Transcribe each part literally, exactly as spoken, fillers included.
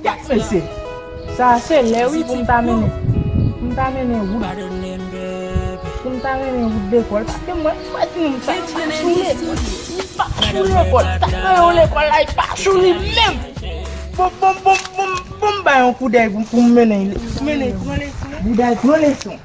Kèt mesye, sa se lè wi pou m ta mennen, pou m ta mennen wood, pou m ta mennen wood lekòl, paske mwen, mwen di nou sa, li pa sou lekòl, li pa sou lekòl, sa nan yon lekòl la, li pa sou li menm. Bon, bon, bon, bon, bon, m bay yon koudèy pou, pou m mennen, mennen, pran leson. Koudèy, pran leson.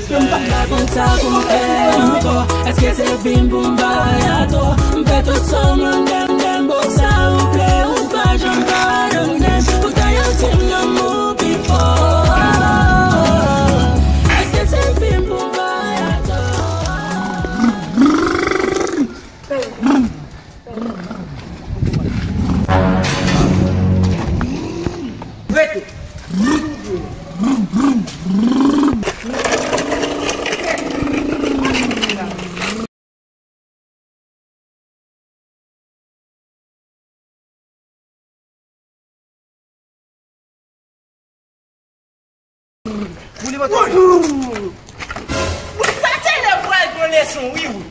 Mwen pa konn sa pou m fè ankò. Èske se vin pou m bay atò? M fè tout sa mwen menm, menm, bon, sa ou vle, ou pa janm pa nan menm. Poutan yo di m lanmou pi fò. Èske se vin pou m bay atò? Rete. Ou li moto. Wi, sa se lè pou al pran leson, wi, wi.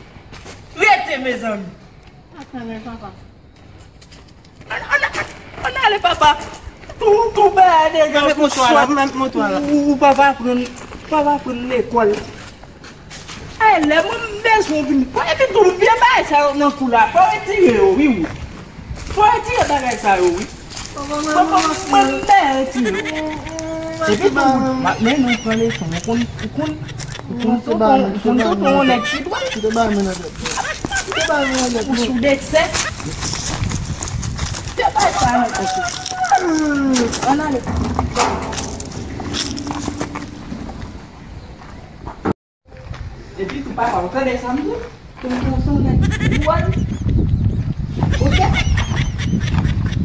Rete, mezanmi. Atann, papa. Ann, ann, ann ale, papa. Tou, tou bagay deja. Mèt moto a la, mèt moto a la. Ou, ou pa va pran, pa va pran lekòl. Ay, lè mwen m bezwen vin. Epi tou, vye bagay sa yo nan kou la, fò w retire yo, wi, wi. Fò w retire bagay sa yo, wi. Fò, fò, fò, mwen m bezwen retire yo. Epi tou, m ap mennen w pran leson, ou konn, ou konn, ou konn tonton, ou konn tonton yon nèg ki dwat. Ou sou deksè. Te bay sa nan tèt ou. Ann ale. Epi tou papa, ou tande sa m di? Tonton se yon nèg dwòl. Oke?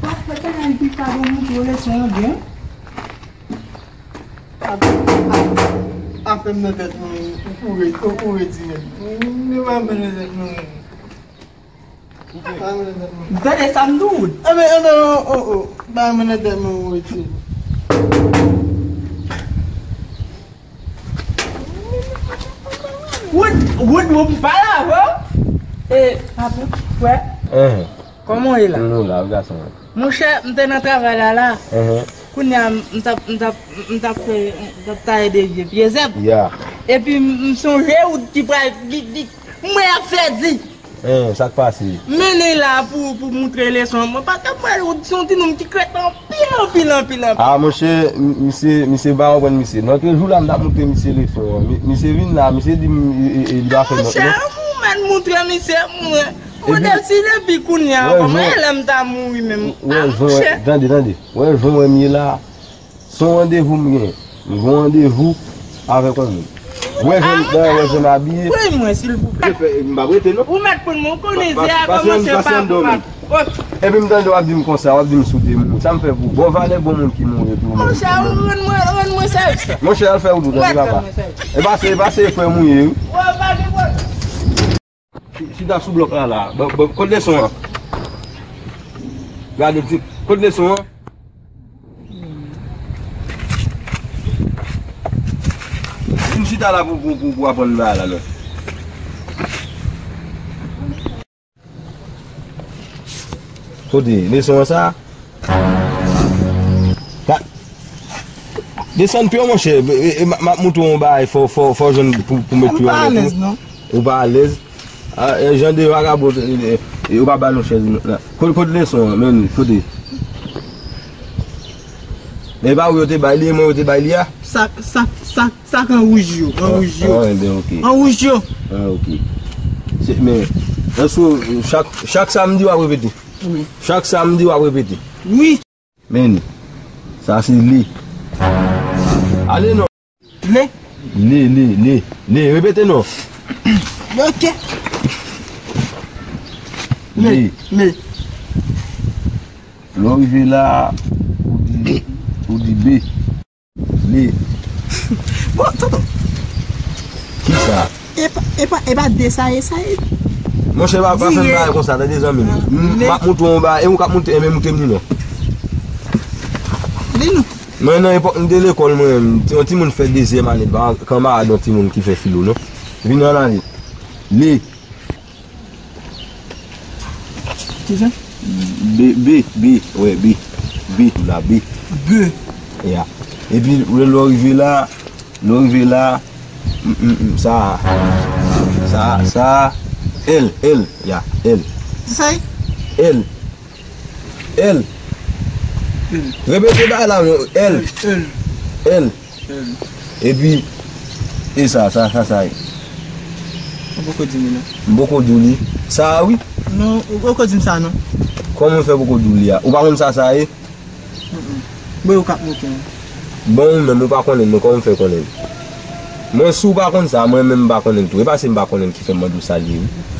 W ap fè kanal pi ka pou montre w leson an byen. Afè m nan tèt mwen, ou kouri, ou kouri di nèg. Mwen pa fè nan tèt mwen. Ou tande sa m di w? Enben, enben, o, o, o. Ba mwen nan tèt mwen, ou retire. Wood, Wood, Wood, m pale avè w. E, apre, frè, kòman w ye la? Nou la, wi, gason mwen. Monchè, m te nan travay la, la. Kounye a, m t ap, m t ap, m t ap fè, m t ap taye de vye pye zèb. Ya. Epi m, m sonje Wood ki pral, ki, ki, mwen ap fè di. Hein, sa k pase? Mennen la pou, pou moutre leson an. Mwen pa ka pral, ou se yon timoun ki krèt anpil, anpil, anpil, anpil. Ah, monchè, m-, misye, misye pa konprann misye. Nan ke jou la, m t ap moutre misye leson an. Mi-, misye vin la, misye di m, e, e, e, li pa fè nòt, non. Monchè, ou mèt moutre misye, mwen. Ou de si depi kounye a, kòman e lè m ta mouri menm? Ah, monchè. Tande, tande. Wè, jan w wè m ye la. Se yon randevou m gen. M gen yon randevou avèk yon moun. Wè jan, wè jan m abiye. Pran mwen, silvouplè. M pa prete, non. Ou mèt pran mwen, ou konnen zye a kòmanse pa pou pa. Epi m tande w ap di m konsa, w ap di m sou de moun. Sa m fè pou ou? Bon, valè bon moun ki mouri pou ou. Monchè, ou rann mwen, rann mwen sèvis la. Monchè, al fè wout ou, tande papa. E pase, e pase, frè m ou ye, wi. Wè, pa gen pwoblèm. Chi-, chita sou blòk la, la. Bon, bon, kot leson an? Gade, ti, kot leson an? Vin chita la pou, pou, pou, pou aprann bagay la, non. Kote leson an sa? Ka-, desann pye w, monchè. E, e, m ap, m ap moutre w yon bagay, fò, fò, fò w jwenn pou, pou met pye w anlè tou. Ou pa alèz, non. Ou pa alèz. Ah, e, jan de vagabon, e, e, e, ou pa ba nou chèz, non, la. Kote, kote leson an, men, kote? E pa ou yo te bay li, e mwen yo te bay li a? Sak, sak, sak, sak an wouj yo, an wouj yo. Ah, enben, ok. An wouj yo. Ah, ok. Se, men, èske chak, chak samdi w ap repete? Wi. Chak samdi w ap repete? Wi. Men, sa se le. Ale non. Le. Le, le, le, le. Repete non. Ok. Le, le. Lè w rive la, ou di, ou di be. Li. Bon, tonton. Kisa? E pa, e pa, e pa de sa ye, sa ye. Monchè, pa, pa fè m bagay konsa, tande zanmi m. M, m ap moutre w yon bagay, e ou k ap moutre, enben moutre m li non. Li non. Mwen nan epòk m te lekòl mwen menm, yon timoun fè dezyèm ane, pa kanmarad yon timoun ki fè filo non. Vin ann ale. Li. Kijan? B, B, B, wè, B. B, la, B. B. Ya. Epi, lè w rive la, lè w rive la, mm, mm, mm, sa, sa, sa, L, L, ya, L. Sa e? L. L. Repete bagay la, non, L. L. L. L. Epi, e sa, sa, sa, sa e. Ou poko di m li non. M poko di w li. Sa a, wi. Non, ou poko di m sa non. Kòman w fè poko di w li a? Ou pa konn sa, sa e? Bon, yo k ap moke m. Bon, ou menm, ou pa konnen, mwen, kòman w fè konnen? Mwen, si w pa konn sa, mwen menm, m pa konnen tou. E pa se m pa konnen ki fè m mande w sa li ye, wi.